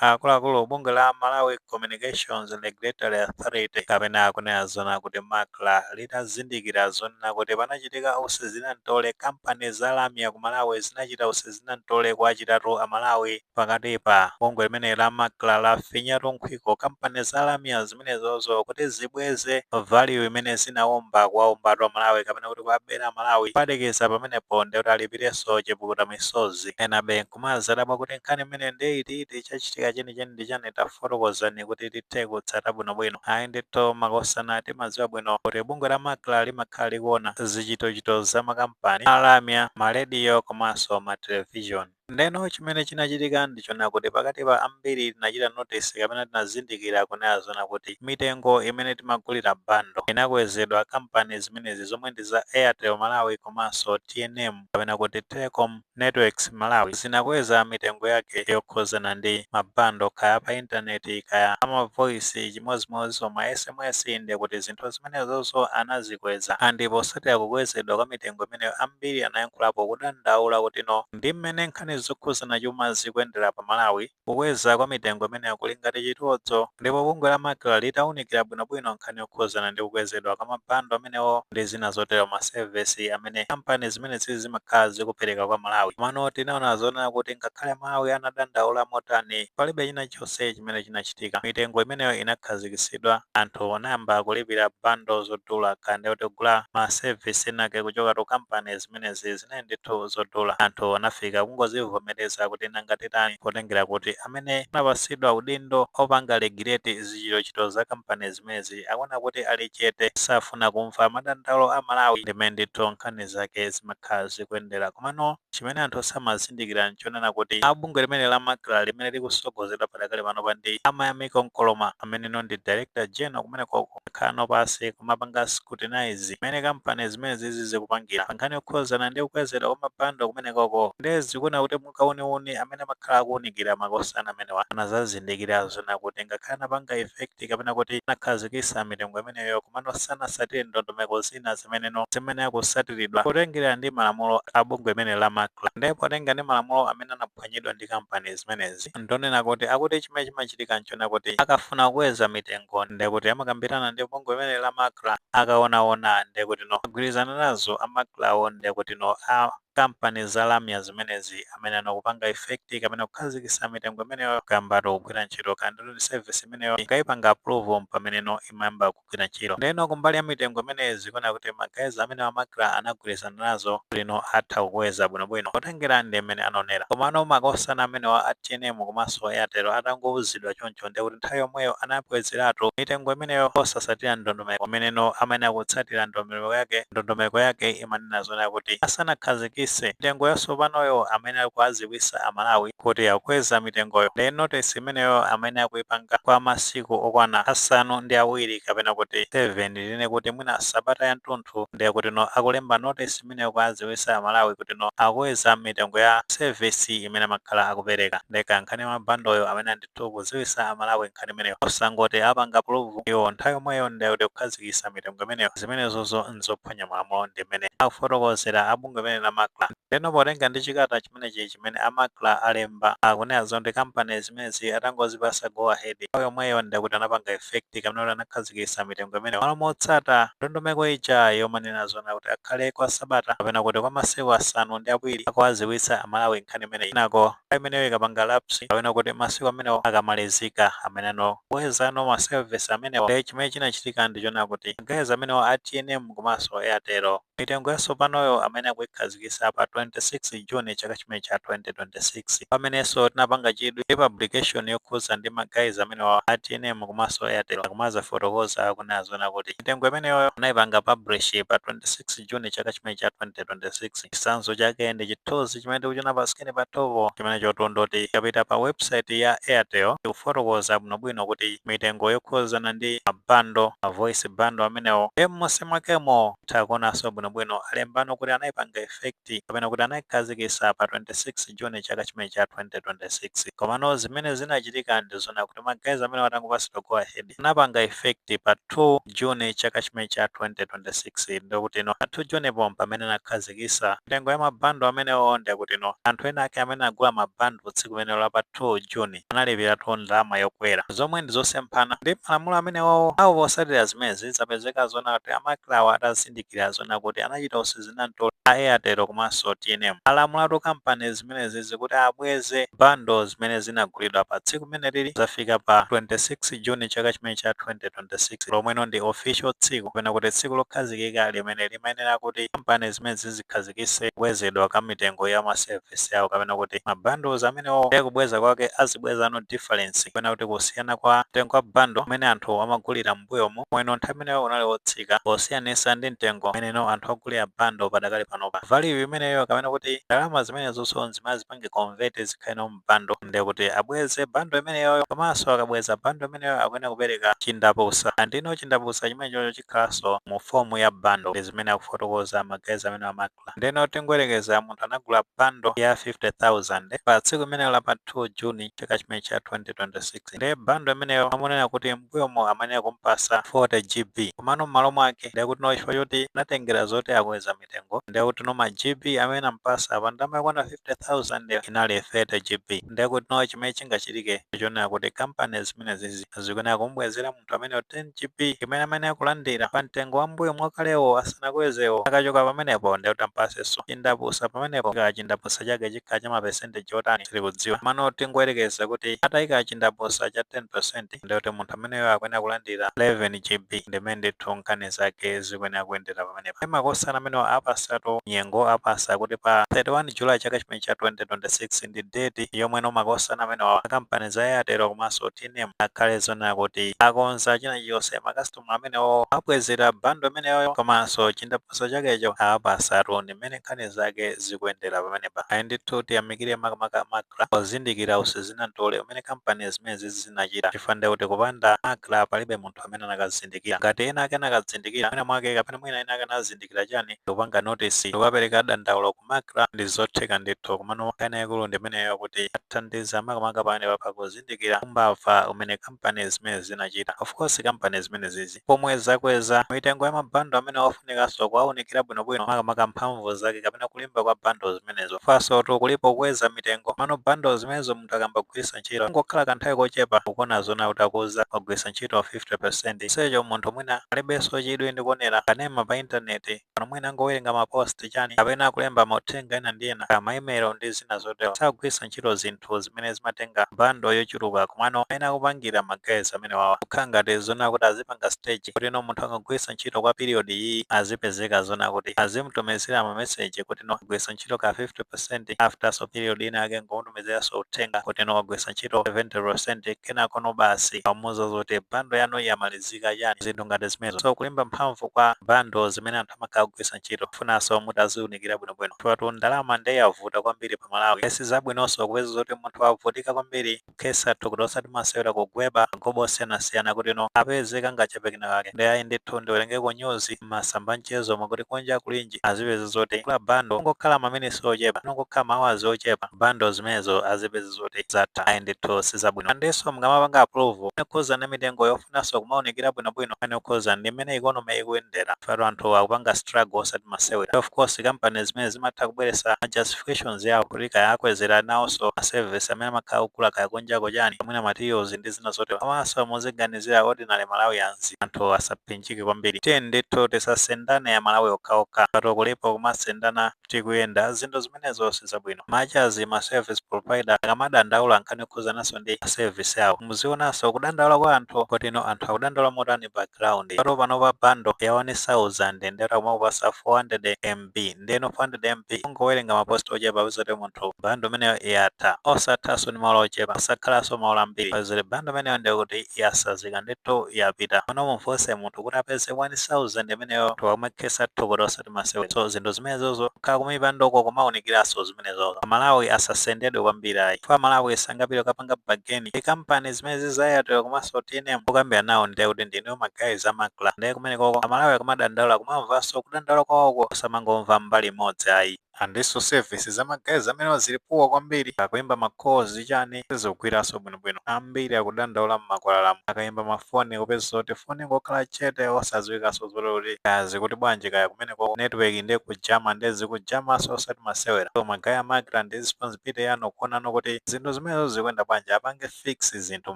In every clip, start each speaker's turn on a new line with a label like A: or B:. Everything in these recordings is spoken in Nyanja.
A: Akuluakulu, bungwe la Malawi Communications Regulatory Authority, kapena kunena zona kuti MACRA, litazindikira zonena kuti panachitika usizinamtole, kampani za lamya ku Malawi zinachita usizinamtole kwa achitatu Amalawi pakatipa, bungwe limene la MACRA lafinyatu nkhwiko kampani za lamya zimenezozo kuti zibweze value imene zinawomba kuwawombatu Amalawi, kapena kuti kuwabera Amalawi. Kuphatikiza pamenepo, ndikuti alipirenso chipukuta misozi. Enabe nkumazadabwa kuti nkhani imene ndeyititi, chachitika chenicheni ndi chani? Tafotokozani kuti tithe kutsata bwinobwino. Ayi ndithu, makosana, timadziwa bwino kuti bungwe la MACRA limakhala likuona zichitochito za makampani alamya, marediyo komanso matelevision. Ndeno chimene chinachitika ndichona kuti pakati pa ambiri tinachita notice kapena tinazindikira kunena zona kuti mitengo imene timagulira bundle inakwezedwa. Kampani zimenezi zomwe ndi za Airtel Malawi komanso TNM, kapena kuti Telecom Networks Malawi, zinakweza mitengo yake yokhuzana ndi ma bundle, kaya pa intaneti, kaya ama voice, chimodzimodzi ma SMS. Ndi kuti zinthu zimenezozo anazikweza. And posatira kukwezedwa kwa mitengo imeneyo, ambiri anayankhulapo kudandaula kuti no, ndi mmene nkhani zokhuzana chuma zikuyendera pa Malawi, kukweza kwa mitengo imeneyo kuli ngati chitodzo. Ndipo bungwe la MACRA litawunikira bwinobwino nkhani yokhuzana ndi kukwezedwa kwa ma bundle amenewo ndi zina zotero, ma service amene kampani zimenezi zimakhala zikupereka kwa Malawi, mano tinaona zonena kuti ngakhale Malawi anadandaula motani, palibe china chonse chimene chinachitika. Mitengo imeneyo inakhazikitsidwa, anthu anayamba kulipira bundle zodula, kandi kuti kugula ma service enake kuchoka ku kampani zimenezi zinali ndithu zodula. Anthu anafika kungozivomereza kuti nanga titani, potengera kuti amene anapasidwa udindo opanga regulate zichitochito za kampani zimenezi akuona kuti ali chete, safuna kumva madandaulo a Malawi. Ndimene ndithu nkhani zake zimakhala zikuyendera. Komano chimene anthu samazindikira nchonena kuti abungwe limene la MACRA, limene likusogozedwa padakali panopa ndi Amayamiko Nkoloma, amene ndi director general kumenekoko, akhala pasi kumapanga scrutinize mmene kampani zimene zizi zikupangira pa nkhani yokhuzana ndi kukwezedwa kwa ma bundle kumenekoko. Ndi zikuona kuti mukauniuni amene amakhala akuwunikira makosana amenewa anazazindikira zona kuti ngakhale anapanga effect, kapena kuti anakhazikitsa mitengo imeneyo, komano sanasatire ndondomeko zina zimeneno zimene akusatiridwa potengera ndi malamulo a bungwe limene la MACRA. Ndipo potenga ndi malamulo amene anaphwanyidwa ndi kampani zimenezi, ndonena kuti akuti chimene chimachitika nchona kuti akafuna kukweza mitengo, ndekuti amakambirana ndi bungwe limene la MACRA. Akaonaona, ndekuti no, agwirizana nazo a MACRAwo, ndekuti no, a kampani za lamya zimenezi amene anakupanga effect kapena kukhazikitsa mitengo imeneyo kuyambatu kugwira ntchito, kandi ndi service imeneyo ikayipanga approve, pameneno imayamba kugwira ntchito. Ndeno kumbali ya mitengo imeneyi, zikuona kuti ma guys amene a MACRA anagwirizana nazo lino atha kukweza bwinobwino potengera ndi mmene anaonera. Komano makosana amenewa a TNM komanso Airtel atangouzidwa choncho, ndekuti nthawi yomweyo anakwezeratu mitengo imeneyo osasatira ndondomeko imeneno amene akutsatira ndondomeko yake. Ndondomeko yake imanena zona kuti asanakhazikitse mitengo yatsopanoyo, amene akuaziwisa Amalawi kuti akweza mitengoyo. Ndi notice imeneyo amene akuipanga kwa masiku okwana 7, kapena kuti 7, line kuti mwina sabata yathunthu, ndiye kuti no, akulemba notice imeneyo kuaziwisa Amalawi kuti no, akweza mitengo ya service imene amakhala akupereka. Ndeka nkhani ya ma bundleyo, amene andithu kuziwisa Amalawi nkhani imeneyo, osangoti apanga approve iwo nthawi yomweyo ndiye kuti kukhazikitsa mitengo imeneyo. Zimenezozo nzophwanya malamulo, ndi mmene akufotokozera abungwe imene la MACRA. Ndeno potenga ndi chikalata chimenechi chimene a MACRA alemba, akunena zoti kampani zimenezi atangozipasa go ahead, nthawi yomweyo ndekuti anapanga effect, kapena kuti anakhazikitsa mitengo imeneyo malo motsata ndondomeko ija yomanena zona kuti akhale kwa sabata, kapena kuti kwa masiku 7 akuwaziwitsa Amalawi nkhani imeneyi. Nako imeneyo ikapanga lapse, kapena kuti masiku amenewo akamalizika, ameneno kuwezano ma service amenewo. Ndi chimene chinachitika ndichona kuti guys amenewo a TNM komanso Airtel, mitengo yatsopanoyo amene akuikhazikitsa pa 26 June chaka chimene cha 2026. Pamenenso tinapanga chidwi ndi publication yokhuza ndi ma guys amenewa a TNM komanso Airtel, akumazafotokoza kunena zona kuti mitengo imeneyo anayipanga publish pa 26 June chaka chimene cha 2026. Chitsanzo chake ndi chithunzi chimene tikuchiona pa screen pa top, chimene chotondoti kapita pa website ya Airtel, ikufotokoza bwinobwino kuti mitengo yokhuzana ndi ma bundle, ma voice bundle amenewo, m'munsi mwakemo takuonanso bwinobwino. bwinobwino alembano kuti anayipanga effect kapena kuti anayikhazikitsa pa 26 June chaka chimene cha 2026. Komano zimene zinachitika ndizona kuti ma guys amene watangopatsidwa go ahead anapanga effect pa 2 June chaka chimene cha 2026. Ndikuti no pa 2 June po pamene anakhazikitsa mitengo ya ma bundle amenewo, ndikuti no anthu ena ake amene agula ma bundle tsiku limenelo la pa 2 June analipiratu ndalama yokwera, zomwe ndi zosemphana ndi malamulo amenewo awo. Posatira zimezi zapezeka zona kuti a MACRA atazindikira zona kuti anachita usizinamtole a Airtel komanso TNM, alamulatu kampani zimenezi zikuti abweze bundle zimene zinagulidwa pa tsiku limene lili zafika pa 26 June chaka chimene cha 2026, lomweno ndi official tsiku kapena kuti tsiku lokhazikika limene limayenera kuti kampani zimene zikhazikitse kubwezedwa ka mitengo ya ma service yawo kapena kuti ma bundles amenewo. Ndiye kubweza kwake azibweza no difference kapena kuti kusiyana kwa mtengo wa bundle umene anthu amagulira m'mbuyomu, mweno nthawi imeneyo unali wotsika, posiyanisa ndi mtengo umeneno anthu agulira bundle padakali panopa. Value imeneyo kapena kuti ndalama zimenezonso zimazipange convert zikhale no m'bundle, ndiye kuti abweze bundle imeneyoyo. Komanso akabweza bundle imeneyo akuyenera kupereka chindapusa, andino chindapusa chimene chocho chikhalanso mu form ya bundle, ndi zimene akufotokoza ma guys amene a MACRA. Ndeno tingoyerekeza munthu anagula bundle ya 50,000 pa tsiku imeneyo la pa 2 June chaka chimene cha 2026. Ndiye bundle imeneyo amonena kuti mbuyomo amayenera kumpasa 40 GB, komano m'malo mwake ndiye kuti no chifukwa choti anatengera zoti akweza mitengo, ndiye kuti no ma GB amene ampasa pa ndalama yakwana 50,000 inali 30 GB. Ndiye kuti no chimene chingachitike chonena kuti kampani zimenezi zikuyenera kumbwezera munthu ameneyo 10 GB imene amene akulandira pa mtengo wa mbuyo mwakalewo asanakwezewo. Akachoka pamenepo ndiye kuti ampasenso chindapusa pamenepo. Ka chindapusa chake chikhala cha ma percentage otani sitikudziwa, mano tingoyerekeza kuti atayika chindapusa cha 10%, ndiye kuti munthu ameneyo akuyenera kulandira 11 GB. Ndimene ndithu nkhani zake zikuyenera kuyendera pamenepo. Makosana amenewo apasatu nyengo, apasa kuti pa 31 July chaka chimene cha 2026 ndi date yomweno makosana amenewa akampani za Airtel komanso TNM akhale zonena kuti akonza china chilichonse, ma customer amenewo abwezera bundle imeneyo komanso chindapusa chakecho apasatu. Ndimene nkhani zake zikuyendera pamenepa. Ayi ndithu, tiyamikire makamaka MACRA pozindikira usizinamtole umene kampani zimenezi zinachita, chifukwa kuti kupanda MACRA palibe munthu amene anakazindikira. Ngati ena ake anakazindikira mwina mwake kapena mwina ena ake anazindikira chani kupanga notice, kukapereka dandaulo ku MACRA, ndi zotheka ndithu. Komano nkhani yaikulu ndi imeneyo, kuti athandiza makamaka pamenepa pakuzindikira umbava umene kampani zimene zinachita. Of course, kampani zimene zizi pomwe zakweza mitengo ya ma bundle amene ofunikanso kuwaunikira bwinobwino makamaka mphamvu zake kapena kulimba kwa bundle zimenezo. Faso kulipo kukweza mitengo, mano bundle zimenezo munthu akambagwiritsa ntchito ngokhala kanthawi kochepa, ukuona zona kuti akuza wagwiritsa ntchito 50%, secho munthu mwina alibenso chidwi ndi kuonera kanema pa intaneti pano, mwina angowerenga ma post chani kapena kulemba mauthenga ena ndi ena, ma email ndi zina zotero, sakugwiritsa ntchito zinthu zimene zimatenga bundle yochuluka. Komano amene akupangira ma guys amene wawa kukhala ngati zona kuti azipanga stage kuti no munthu angagwiritsa ntchito kwa period iyi, azipezeka zona kuti azimtumizira ma message kuti no agwiritsa ntchito ka 50%, after so period ina ake ngomutumiziranso uthenga kuti no wagwiritsa ntchito 70%, kenako no basi amuuza zoti bundle yanu yamalizika chani, zinthu ngati zimenezo. So kulimba mphamvu kwa bundle zimene anthu amakhala kugwiritsa ntchito funanso mutaziunikira bwinobwino, chifukwa ndalama ndiye yavuta kwambiri pa Malawi. Esi zabwinonso kupeza zoti munthu avutika kwambiri kukhetsa thukuta osati masewera, kugweba magobo osiyanasiyana kuti no apeze kangachepe kena kake. Ndi ayi ndithu, ndiwerengeko news masamba mchezo mwakuti kunja kulinji azipeza zoti kula bundle ungokhala ma minutes ochepa, ungokhala ma hours ochepa, bundle zimenezo azipeza zoti zatha. Ayi ndithu, sizabwino. Andiso mukamapanga approve ikhoza ndi mitengo yofunanso kumaunikira bwinobwino amene ukhoza ndi mmene economy ikuyendera, chifukwa anthu akupanga struggle osati masewera. Of course, kampani zimene zimatha kubweretsa ma justifications yawo kuti kaya akwezera nawonso ma service amene amakhala kugula kaya kunjako chani, mwina materials ndi zina zotero, komanso muziganizira ordinary Malawians, anthu asaphinjike kwambiri. Tiye ndithu tisasendane ya Malawi okhaokha, pato kulipo kumasendana tikuyenda, zinthu zimenezo sizabwino. Machazi ma service provider akamadandaula nkhani yokhuzananso ndi service yawo, muzionanso kudandaula kwa anthu kuti no anthu akudandaula motani background. Pato pano pa bundle ya 1000 ndero akumakupasa 400 MB, ndeno 400 MB ungowerenga ma post ochepa pezoti munthu bundle imeneyo yatha, osathanso ndi maola ochepa, osakhalanso maola ambiri, pezoti bundle imeneyo ndikuti yasazika ndithu, yapita. Pano mumfunse munthu kuti apeze 1000 imeneyo wakumakhesa thukuta osati masewera. So zinthu zimenezozo kukhala kumipandoko kumaunikiranso zimenezozo. Malawi asasendedwe kwambiri ayi, chifukwa Malawi sangapite kukapanga bargain ndi kampani zimene za Airtel komanso TNM. Kukambira nawo ndiye kuti ndinu ma guys a MACRA, ndiye kumenekoko Amalawi akumadandaula kumamvanso. Komanso kudandaula kwawoko osamangomva mbali imodzi ayi. Andinso service zamagezi amene zili poor kwambiri, akuyimba ma calls chani, sizikugwiranso bwinobwino. Ambiri akudandaula mmakwalalamu, akayimba mafoni kupeza kuti foni ngokhala chete, osadziwikanso zoti kaya zikuti bwanji, kaya kumeneko network ndi kujama, ndi zikujamanso osati masewera. So ma guys a MACRA, ndi responsibility yanu kuonano kuti zinthu zimenezo zikuyenda bwanji, apange fix zinthu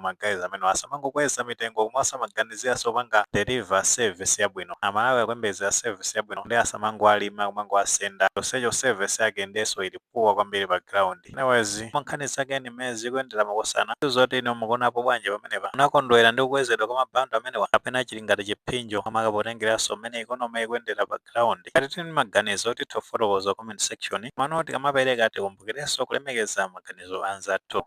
A: ma guys amene asamangokweza mitengo koma osamaganiziranso panga deliver service yabwino. Amalawi akuyembekeza service yabwino, ndi asamangowalima kumangoasenda chonsecho service yake ndeso ili poor kwambiri pa ground. Anyways, nkhani zake ni mmene zikuyendera makosana. Zoti ino mukuonapo bwanji pamenepa? Munakondwera ndi kukwezedwa kwa ma bundle amenewa, kapena chili ngati chiphinjo, makapotengeranso mmene economy ikuyendera pa ground? Ngati tili maganizo, titha kufotokoza comment section. Mano tikamapereka, tikumbukirenso kulemekeza maganizo anzathu.